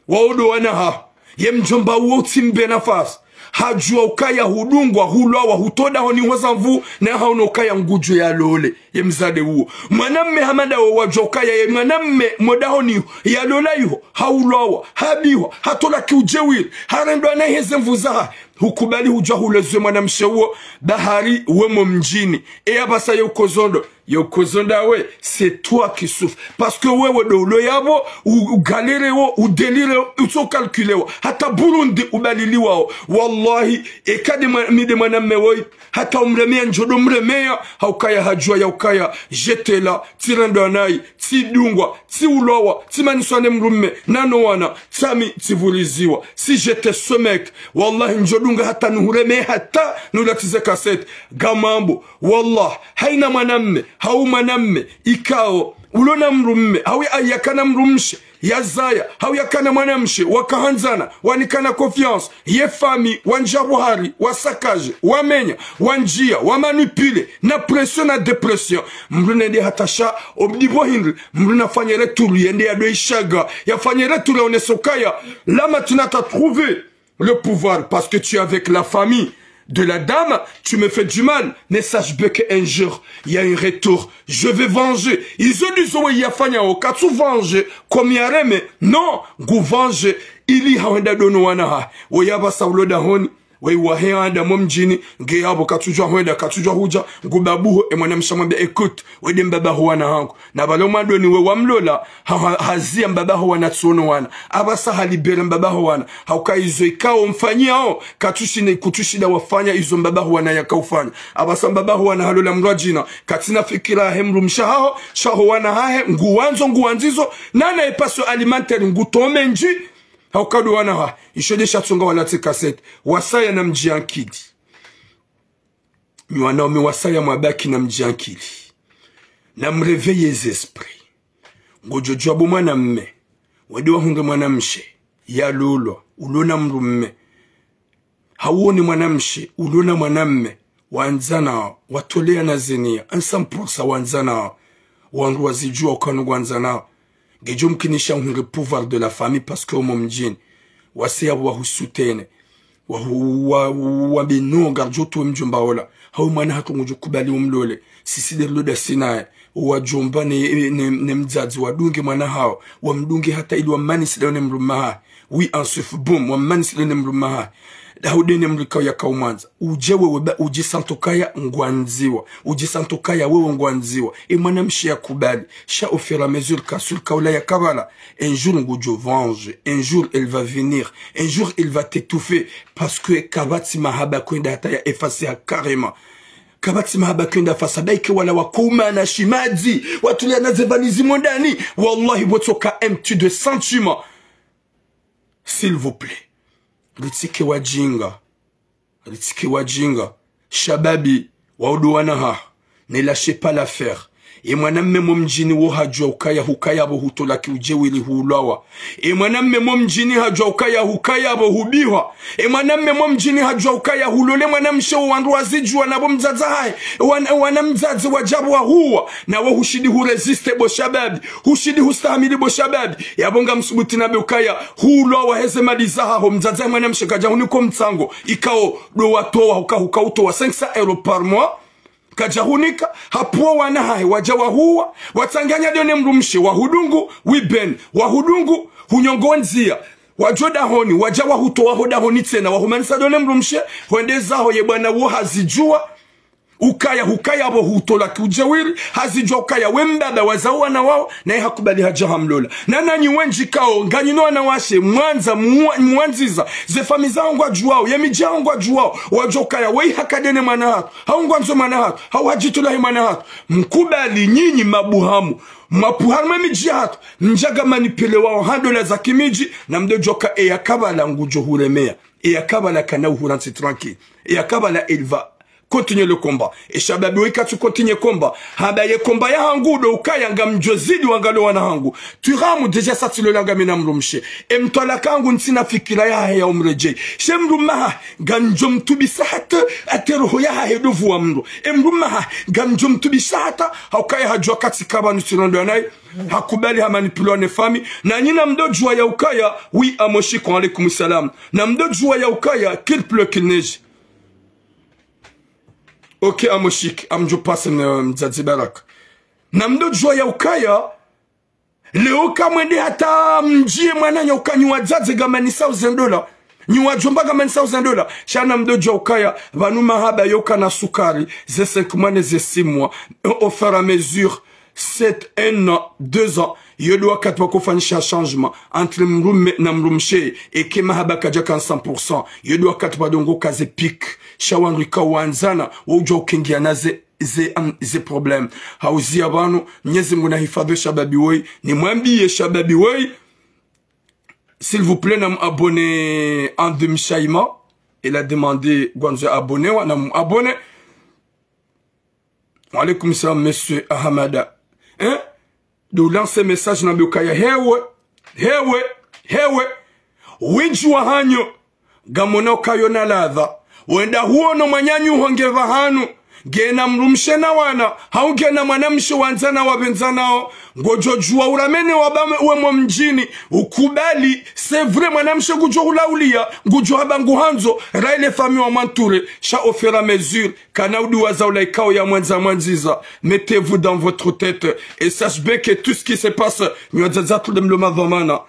Wao ndo wana haho. Ye mdjomba uwo utsimbe nafasi. Hadjua ukaya hudungwa, hulwawa, hutowa dahoni ho za nvu, na haono ukaya ngudjo yalole. Ye mdzadze uwo. Mwanamme hama ndawe wadjua ukaya ye mwanamme mo dahoni yalola iho, haulwawa, habihwa, hatolwa ki udjewiri, harendwa na heze nvu zahahe. Hukubali hudja hulezwe mwanamshe uwo, bahari we mo mdjini. E yapvasa ye ukozo ndo, ye ukozo ndawe, c'est toi qui souffre. Parce que wewe ndo ulo yapvo, u-, ugalere wo, udelire wo, utso calculer wo. Hata Burundi ubaliliwa wo. Wallahi, eka nde mwa-, mi nde mwanamme woyi, hata umremeya ndjo ndo mremeya, haukaya hadjua ya ukaya, j'étais là, tsirendwa nayi, tsidungwa, tsiulwawa, tsimaniswa ne mdrumme, nano wana, tsami tsivuriziwa. Si j'étais ce mec, wallahi, ndjo dunga hata nuhureme hata nulatize cassette. Ngamwambo, wallah, hayina mwanamme, hau mwanamme, ikao, ulo na mdrumme, hau yakana mdrumshe, yazaya, hau yakana mwanamshe, wakahandzana, wanikana confiance, ye famille, wandjia buhari, wasakaje, wamenya, wandjia, wamanipule, na pression, na dépression. Mdru nende hata sha, obdibo hindri, mdru nafanye retour, yende yado ishaga, yafanye retour, yaonese ukaya, là maintenant t'as trouvé le pouvoir, parce que tu es avec la famille de la dame, tu me fais du mal, mais sache bien qu'un jour, il y a un retour, je vais venger. Izo ndizo we yafanya wo, katsu venger, comme yareme, non, ngu venger, ili hawenda dono wana ha, we yapvasa ulo dahoni, we wahe anda mo mdjini, nge yapvo katsudjua hwenda, katsudjua hudja, ngu babuho, e mwanamshe mwambe, écoute, we nde mbaba ho wana hangu. Na pvalo mwandoni we wamlola, ha, ha, hazia mbaba ho wana tsono wana. Apvasa halibere mbaba ho wana. Hauka izo ikao mfanyiao, katsushine, kutsushinda wafanya izo mbaba ho wana yakaufanya. Apvasa mbaba ho wana halola mdru adjina, katsina fikira he mdrumshe haho, sha ho wana hahe, nguwandzo, nguwandzizo, nana e passion alimentaire, ngutowa mendji, hauka ndo wana hahe. Isho nde shatsonga walatse cassette. Wasaya na mdji ankili. Nyi wanaume wasaya mwabaki na mdji ankili. Na mréveiller ze esprit. Ngodjo djuwa bo mwanamme, wende wahundre mwanamshe, yalolwa, ulo na mdrumme. Hawone mwanamshe, ulo na mwanamme, wandzana, watolea na zenia, ensemble pour ça wandzana, wandru wazidjuwa ukanu wandzana. Ngedjo mkinisha uhundre pouvoir de la famille parce que omo mdjini. Wase yapvo wahu soutenir. Wahu-, wa-, wa-, wambe no, ngaridjo towa mdjomba ola. Hau mwana hatru ngudjo kubali umlole. Sisi nde rilo dasi naye. Wadjomba ne, ne, ne mdzadze wadunge mwana hawo. Wamdunge hata ili wammanise dene mdrumme hahe. Oui, en souffre, boum, wammanise dene mdrumme hahe. Daho dene mdru ikao yakaumwandza. Udje wewe ba, udje santo kaya ngwandziwa. Udje santo kaya wewe ngwandziwa. E mwanamshe yakubali. Sha au fur et à mesure ka sur kaula yakabala. Un jour ngudjo venger. Un jour elle va venir. Un jour elle va t'étouffer. Parce que kapvatsi mahaba kwenda hata ya effacer ha carrément. Kapvatsi mahaba kwenda effacer. Baike wala wakoumana shimadzi. Watulia na ze valizi mondani. Wallahi, botsoka empty de sentiment. S'il vous plaît. Ritsike wadjinga. Ritsike wadjinga. Shababi, waudu wana haho. Ne lâchez pas l'affaire. E mwanamme mo mdjini wo hadjua ukaya hukaya pvo hutolaki udjewiri hulwawa. E mwanamme mo mdjini hadjua ukaya hukaya pvo hubihwa. E mwanamme mo mdjini hadjua ukaya hulole mwanamshe wo wandru wazidjuwa na bo mdzadze hahe. Wan-, wana mdzadze wadja pvo wahuwa. Na wo hushindi hurésister bo shababi. Hushindi hustahamili bo shababi. Yapvo ngamsubuti nambe ukaya hulwawa heze mali zahaho, mdzadze mwanamshe kadja huniko mtsango, ikao ndo watowa huka, huka utowa cinq cents euros par mois, kadja hunika, hapvo wana hahe wadja wahuwa, watsanganya dene mdrumshe, wahudungu, wiben, wahudungu, hunyongo ndzia, wadjo dahoni, wadja wahutowa ho dahoni tsena, wahumanisa dene mdrumshe, hwende zaho ye bwana wo hazidjuwa, ukaya, hukaya pvo hutolaki udjewiri, hazidjuwa ukaya we mbaba wazao wana wawo, naye hakubali hadja hamlola. Na nanyi wendji kao, nganyi no wanawashe, mwandza, mwa-, mwandziza, ze famille zaho ngwadjuwao, ye midji yaho ngwadjuwao, wadjuwa ukaya, we ihaka dene mwana hatru, hau ngwandzo mwana hatru, hau hadjitula he mwana hatru. Mkubali nyinyi mabuhamu, mwapuha harumwa emidji yahatru, mdjaga manipulé wao ha ndola za kimidji, na mdodjoka eya kabala ngudjo huremeya, eya kabala kana uhura ntsi tranquille, eya kabala elle va continuer le combat. E shababi wo ikatsu continuer combat. Hamba ye combat yahangu ndo ukaya ngamdjo zidi wangaliye wana hangu. Turamu déjà satsi lola ngami na mdrumshe. E mtwalaka hangu ntsina fikira yahahe ya umredjei. She mdrumme hahe ngamdjo mtubisa hata, hata roho yahahe ndo vuwa mdru. E mdrumme hahe ngamdjo mtubisa hata, haukaya hadjuwa katsi kaba nusirondo yanayi. Hakubali hamanipulwa ne famille. Na nyinyi mdodjuwa ya ukaya, oui, Amoshik, wa alaikum salam. Na mdodjuwa ya ukaya, qu'il pleut, qu'il neige. Ok, Amoshik, amdjo pase ne, mdzadze Baraka. Na mdodjuwa ya ukaya, leo kamwende hata mdjiye mwananya ukanyu wadzadze ngamanisao ze ndola. Nyi wadjomba ngamanisa uza ndola. Sha namdodjuwa ukaya, pvanu mahaba yoka na sukari, ze cinq mois ne ze six mois, au fur et à mesure, sept, un an, deux ans, yo ndo wakati wa kufanyisha changement entre mdrume na mdrumshe, eka mahaba kayadjaka cent pour cent, yo ndo wakati wa dongo ka ze pic, sha wandru ika wandzana, wo udjuwa ukingiana ze, ze, am, ze problème. Hauziya pvanu, Mnyezi Mngu nahifadhwi shababi woyi, nimwambiye shababi woyi, s'il vous plaît, nam abonné en demi-chaîne. Il a demandé ngwandzo abonné, wa nam abonné. Wa alaykum salam, monsieur Ahamada. Hein? De lancer message na bukaya. Hewe, hewe, hewe. Windji wahanyu, ngamwona ukaya yo na ladha. Wenda huono mwananyaho nge pvahanu, ngena mdrumshe na wana, hau ngena mwanamshe wandzana wapvendzanao, ngodjodjuwa uramene wabame uwe mo mdjini, ukubali, c'est vrai, mwanamshe ngudjo hulaulia, ngudjo hamba nguhandzo, raha ile famille wa m'entourer, sha au fur et à mesure, kana uduwaza ula ikao ya mwandza mwandziza, mettez-vous dans votre tête, et sachez bien que tout ce qui se passe, nyi wadzadze hatru nde mlo madhwamana.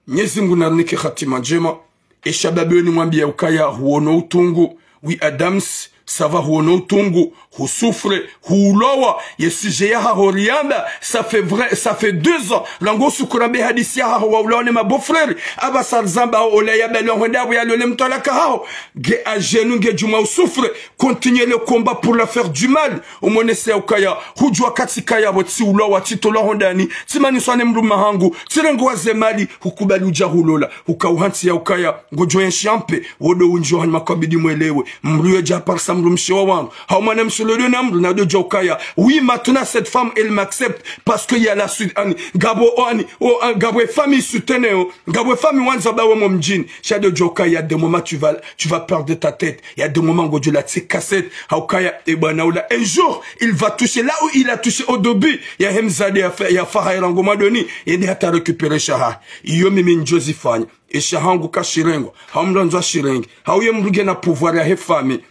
Mnyezi Mngu narinike hatima ndjema. E shababi woyi nimwambiya ukaya huono utungu. Oui, Adams, ça va, huono utungu, hu souffre, hulowa. Ye sujet yahaho riyamba, ça fait vrai, ça fait deux ans. Rangu suku rambe hadisi yahaho wa ulawa ne ma beaux-frères. Apvasa rizamba ola yabaliwa hwenda apvo yalole mtwalaka haho. Nge à genoux, nge djuma u souffre. Continue le combat pour la faire du mal. Umwonese ya ukaya, hudjuwa katsi kaya pvo tsi ulowa, tsi tolwa hondani, tsi maniswa ne mdrume hangu, tsi rengo wa ze mali, hukubali udja hulola, huka uhantsi ya ukaya, ngodjo enshi ampe, wo ndo undji wa hanyuma kabidi mwelewe, mdru yo dja parisa mdrumshe wa wandru, hau mwanamshe lo ndo na mdru na ndo dja ukaya, oui, maintenant cette femme, elle m'accepte, parce que il y a la suite, ani, ngapvo, o, ani, o, a, ngapvo e famille souteneo, ngapvo e famille wandzao ba we mo mdjini, sha ndo dja ukaya, il y a des moments tu vas, tu vas perdre ta tête. Il y a des moments ngodjo latsi cassette. Haukaya, e bwana ula, un jour, il va toucher là où il a touché au début. Ya hemzade ya fa, ya fa hayi rangu mwadoni, yende hata récupérer shaha. Iyo mimi ndjo zifanya. E shahangu kashirengwa. Hau mdru andzo ashirenge. Hau ye mdru ngena pouvoir yahe famille.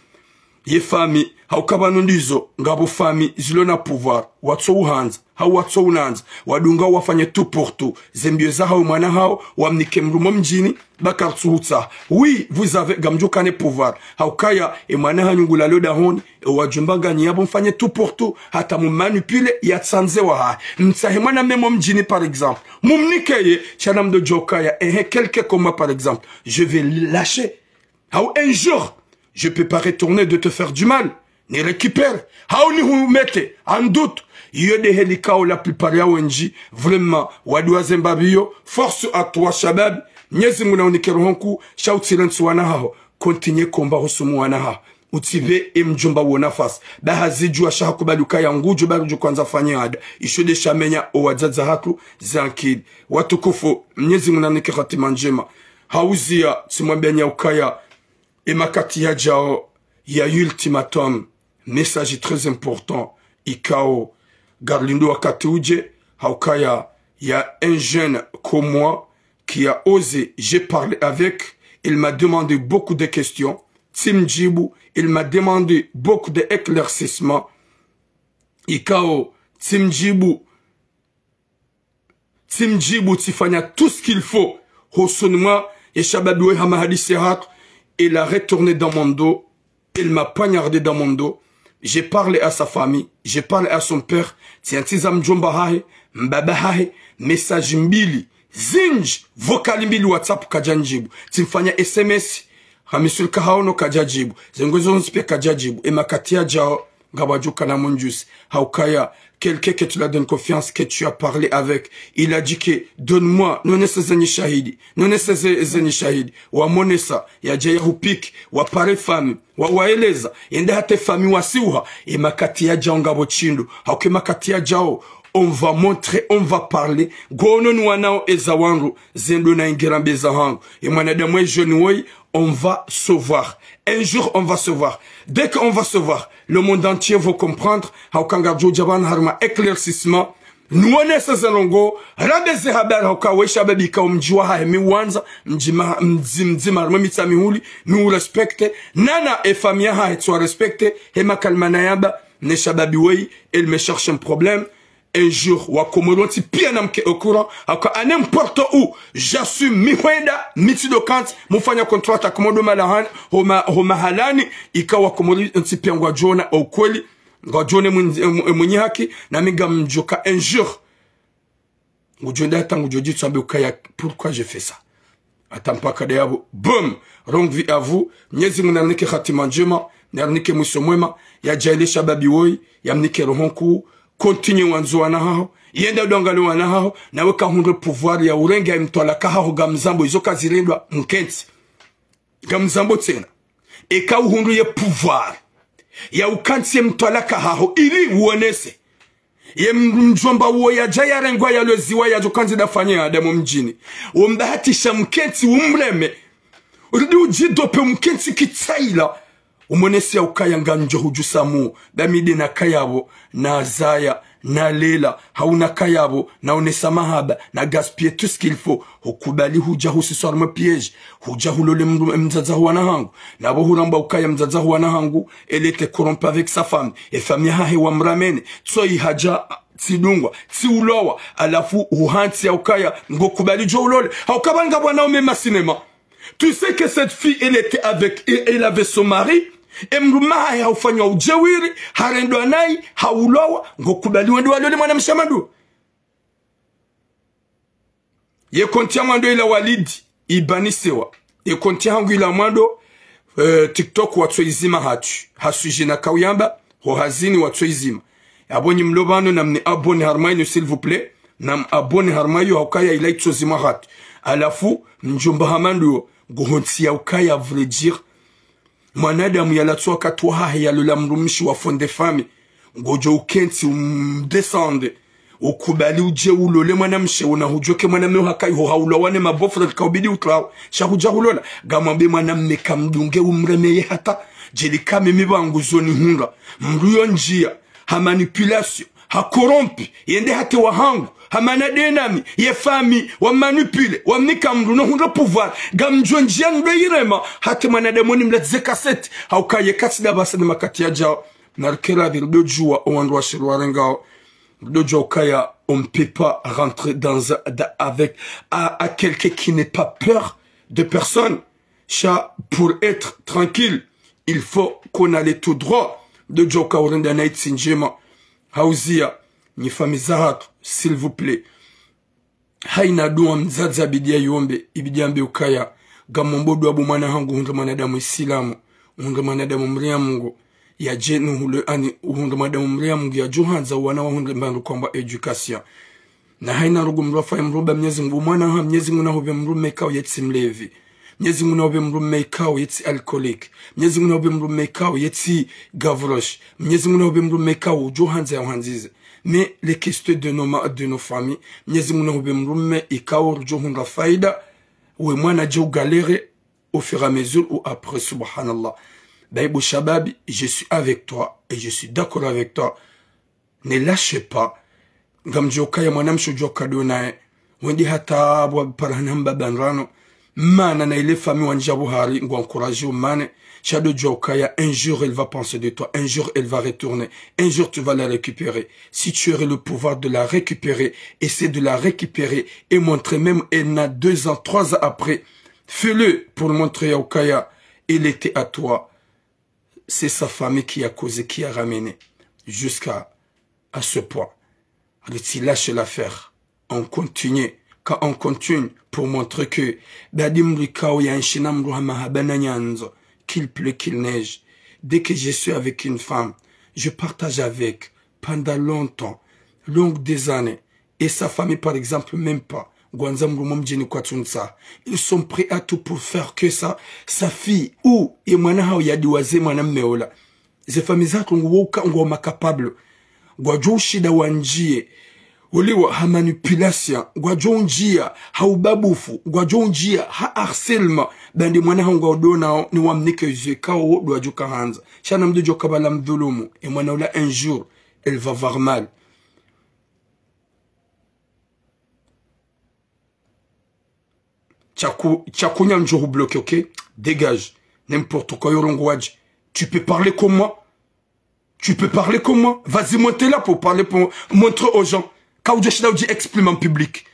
Ye famille. Hauka pvanu ndizo, ngapvo famille zilo na pouvoir. Watso uhandza. Hau watso unandza, wadunga wafanye tout pour tout. Ze mbio zahawo mwana hawo, wamnike mdru mo mdjini, ba kartsu hutsaha. Oui, vous avez, ngamdjo kana pouvoir. Haukaya, e mwana hanyu ngulalo dahoni, e wadjomba nganyi yapvo mfanye tout pour tout, hata mumanipuler, yatsandze wahahe. Mtsahe mwana mme mo mdjini, par exemple. Mumnike ye, sha namdodjo ukaya, ehe, quelqu'un comme moi, par exemple, je vais lâcher. Hau un jour, je peux pas retourner de te faire du mal, ni récupérer. Hau ni humete, en doute. Iyo nde heli ikao la plupart ya wendji, vraiment, waduwa ze mbapvi yo, force à toi, shababi, Mnyezi Mngu na unike roho nkuu, sha utsirentsi wana haho, continue combat husumu wana haho. Utsipve e mdjomba wo nafasi. Ba hazidjuwa sha hakubali ukaya ngudjo ba rudjo kwandza fanye ada. Isho nde shamenya o wadzadze hatru zankili. Watukufu, Mnyezi Mngu na unike hatima ndjema. Hauziya, tsimwambiya nya ukaya, e makati yadjao, ya ultimatum, message très important, ikao, ngarilindo wakati udje, haukaya, il y a un jeune comme moi qui a osé, j'ai parlé avec, il m'a demandé beaucoup de questions, tsimdjibu, il m'a demandé beaucoup d'éclaircissements, ikao, tsimdjibu, tsimdjibu, tsifanya tout ce qu'il faut. Hosoni mwa ye shababi we hama hadisi hatru, il a retourné dans mon dos, il m'a poignardé dans mon dos. J'ai parlé à sa famille, j'ai parlé à son père, tsiantsiza mdjomba hahe, mbaba hahe, message mbili, zindji, vocal mbili WhatsApp kadjandjibu. Tsimfanya S M S, hamisulika haono kadjadjibu. Zengo zontsi pia kadjadjibu. E makati yadjao, ngapvo djuka na mundjusi. Haukaya, quelqu'un que tu l'as donné confiance, que tu as parlé avec. Il a dit que, donne-moi, nonese zenyi shahidi. Nonese ze, zenyi shahidi. Wamonesa, yadja yahupiki, wapare famille, wa, waeleza. Yende hata e famille wasiuha. E makati yadjao ngapvo shindru. Hauke makati yadjao, on va montrer, on va parler. Ngono ni wanao eza wandru, zendo na ingira mbeza hangu. E mwanadamu e jeune woyi, on va se voir. Un jour, on va se voir. Dès qu'on va se voir, le monde entier va comprendre. Hauka ngardjo dja pvanu harumwa éclaircissement. Nuonese ze ndrongoo, rambe ze habari hauka we shababi ikao mdji wahahe mi uwandza, mdji ma, mdzi, mdzima harumwa e Mitsamihuli, mi urespecte, nana e famille yahahe tsiwa respecte, he makalima nayamba, ne shababi weyi, il me cherche un problème, Un jour, wakomori wontsi pia namke au courant, haka à n'importe où, j'assume, mi hwenda, mi tsi ndo kantsi, mufanya contrat hata komodo malahani, homa, homa halani, ika wakomori wontsi pia ngwadjona ukweli, ngwadjone mwenye, mwenye haki, nami ngamdjoka un jour. Ngudjo nda hata ngudjo djitsambe ukaya, pourquoi je fais ça? Hata mpaka de yapvo, boum! Longue vie à vous. Mnyezi Mungu narinike hatima ndjema, narinike mwiso mwema, yadjaanlie shababi woyi, yamnike roho nkuu, continuer wandzo wana haho, yenda udjwangalie wana haho, nawe kahundre pouvoir ya urenge ye mtwalaka haho ngamzambo, izo kazirendwa mkentsi. Ngamzambo tsena. Eka uhundru ye pouvoir ya ukantsi ye mtwalaka haho, ili uonese. Ye mdjomba uwo yadja yarengwa yaloziwa yadjo kandzi dafanye adamu mdjini. Wombahatisha mkentsi umreme. Urudi udjidope mkentsi kitsaila. Umonese ya ukaya ngamdjo hudjusamu. Damide nakaya pvo, nazaya, nalela, hau nakaya pvo, naonesa mahaba, nagaspiller tout ce qu'il faut. Hukubali hudja husiswa harumwa piège. Hudja hulole mdru-, mdzadze ho wana hangu. Na pvo huramba ukaya mdzadze ho wana hangu, elle était corrompue avec sa femme. Ye famiyi yahahe wamramene. Tsoyi hadja tsidungwa, tsiulowa, halafu huhantsi ya ukaya, ngokubali djo ulole. Hauka pvanu ngapvo wanaume ma cinéma. Tu sais que cette fille, elle était avec, elle, elle avait son mari, ye mdrume wahahe haufanywa udjewiri, harendwa nayi, haulowa, ngokubali wende walole mwanamshe mdru. Ye konti ya mwando ila Walid, ibanisewa. Ye konti ya hangu ila mwando, eh, TikTok watsoizima hatru. Ha sujet nakauyamba, ho hazini watsoizima. Yapvo nyi mlo pvanu namni abonner harumwa inu, s'il vous plaît. Nam abonner harumwa iyo haukaya ila itsozimwa hatru. Halafu, mdjomba ha mwando yo, nguhontsiya ukaya, à vrai dire, mwanadamu yalatsa wakati wahahe yalola mdrumshe wa fond de famille. Ngodjo ukentsi umdescende. Ukubali udje ulole mwanamshe, una hudjoke mwanamme haka iho haulowa ne ma beau-frère kaubidi utrawo. Sha hudja hulola. Ngamwambe mwanamme kamdunge umremeye hata. Djeli kami mi pvangu zoni hundra. Mdru yo ndjiya. Ha manipulation. Ha corrompu. Yende hata wahangu. Hamana denami. Ye famiyi. Wa manipule. Wamnika mdru no hundra pouvoir. Ngamdjo ndjiya ndo irema. Hata mwanadamu ni mlatsize cassette. Hauka ye katsi da pvasa ni makati yadjao. Narikera pvi ridodjuwa owandru washiri warengao. Ridodjuwa ukaya, on ne peut pas rentrer dans un, dans, avec, à, à quelqu'un qui n'est pas peur de personne. Sha, pour être tranquille, il faut qu'on aille tout droit. Ridodjuwa uka urenda na itsi ndjema. Hauziya, nyi famiyi zahatru, s'il vous plaît. Haina dua mdzadze abidi yayombe, ibidi yambe ukaya, ngamombo dua bo mwana hangu uhundre mwanadamu Isilamu, uhundre mwanadamu mria Mungu, yadje nuhule ani uhundre mwanadamu mria Mungu, yadjo handza wana wahundre mbandru kwamba éducation. Na haina rugu mdru afanye mdru ba Mnyezi Mungu, mwana ha Mnyezi Mungu nahupve mdrume ikao yetsi mlevi. Mnyezi Mungu nahupve mdrume ikao yetsi alcoolique. Mnyezi Mungu nahupve mdrume ikao yetsi gavroche. Mnyezi Mungu nahupve mdrume ikao udjo handza ya uhandzize. Mais les questions de nos ma-, de nos familles, Mnyezi Mungu nahupve mdrume ikao rudjo hundra faida, we mwana dje ugalere au fur et à mesure ou après, subhanallah. Bayi bo shababi, je suis avec toi et je suis d'accord avec toi. Ne lâche pas. Ngamdjo ukaya mwanamshe udjo kado naye. Wendi hata pvo para hana mbaba ndrano. Mana na ile famiyi wandja pvo hari, ngwa encourager umane. Sha dodjuwa ukaya, un jour, elle va penser de toi. Un jour, elle va retourner. Un jour, tu vas la récupérer. Si tu aurais le pouvoir de la récupérer, essaie de la récupérer et montrer même, elle n'a deux ans, trois ans après. Fais-le pour montrer ya ukaya, elle était à toi. C'est sa famille qui a causé, qui a ramené jusqu'à, à ce point. Ritsi lâche l'affaire. On continue. Quand on continue pour montrer que dadi mdru ikao ya enshi na mdru ha mahaba na nyandzo, qu'il pleut, qu'il neige, dès que je suis avec une femme, je partage avec pendant longtemps, longues des années, et sa famille, par exemple, même pas. Ngwandzo mdru mwa mdjini kwatsu ntsaha. Ils sont prêts à tout pour faire que sa, sa fille ou ye mwana hawo yadiwaze mwanamme ola. Ze famiyi zahatru nguwo uka, nguwo ma capable. Ngwadjo ushinda wandjiye. Oliwa ha manipulation. Ngwadjo undjiya ha ubabufu. Ngwadjo undjiya ha harcèlement. Bandi mwana hawo ngwawo do nawo ni wamnike ze ikao wo ndo wadjo kahandza. Sha namdodjo kabala mdhulumu. Ye mwana ola un jour, elle va avoir mal. Tsaku-, tsakunya ndjo hu bloquer, ok? Dégage. N'importe quoi, yo rongowa dje. Tu peux parler comme moi? Tu peux parler comme moi. Vas-y, monte là pour parler, pour montrer aux gens. Kaudja shinda udji exprimer en public.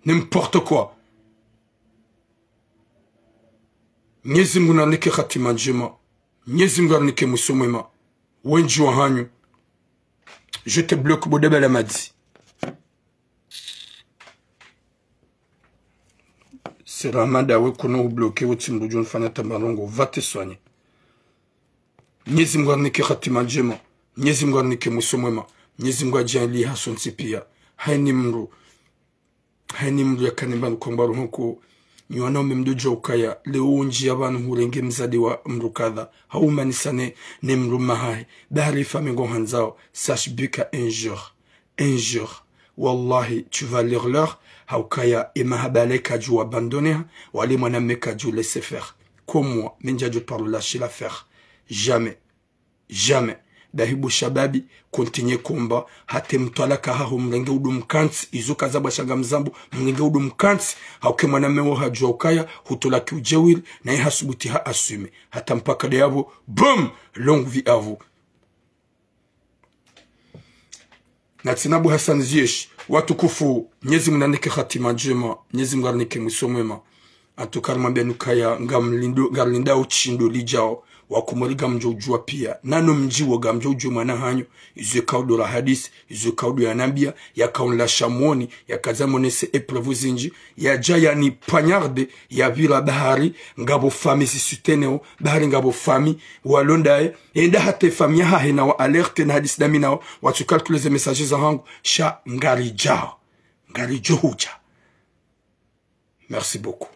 N'importe quoi. Mnyezi Mungu narinike hatima ndjema. Mnyezi Mungu arinike mwiso mwema. Wendji wahanyu. Je te bloque, bo daba la madzi. C'est Ramada we kono ubloqué, wo tsi mdru djo nifanya tamarongo, va te soigner. Mnyezi Mungu arinike hatima ndjema. Mnyezi Mungu arinike mwiso mwema. Mnyezi Mungu adjaanliye hasontsi piya. Hayini mdru. Hayini mdru yakana mbapvi kwamba roho nkuu. Nyi wanaume mdodjo ukaya, leo wendji ya pvanu hurenge mdzadze wa mdru kadha. Haumanisane ne mdru mmahahe. Bahari fami ngo handzao. Sache bien que un jour. Un jour, wallahi, tu vas lire l'heure, haukaya ye mahaba yale kadjo abandonner, wala ye mwanamme kadjo laisser faire. Comme moi, mi ndjadjo paro lâcher l'affaire. Jamais. Jamais. Bahi bo shababi, continuer combat, hata ye mtwalaka haho mrenge udu mkantsi, izo kaza bwa shanga mzambo, mrenge udu mkantsi, hauka ye mwanamme wo hadjua ukaya, hutolaki udjewiri, naye hasubuti ha assumer. Hata mpaka de yapvo, boum, longue vie à vous. Na tsina bo Hassan Ziyech, watukufu, Mnyezi Mungu narinike hatima ndjema, Mnyezi Mungu arinike mwiso mwema. En tout cas, rimwambiyani ukaya, ngamlindo, ngarilindao shindo lidjao, wakomori ngamdjo udjua piya. Nanu mdjiwo ngamdjo udjua mwana hanyu, izo kaudo ra hadisi, izo kaudo yanambiya, yakaonla shamoni, yakaza monese épreuve zindji, yadja yani poignarder, yapvira bahari, ngapvo fami zisouteneo, bahari ngapvo fami, walondaye, enda hata ye fami yahahe na wa alerte na hadisi dami nao, watsu calculer ze message zahangu, sha ngaridjao. Ngaridjo hudja. Merci beaucoup.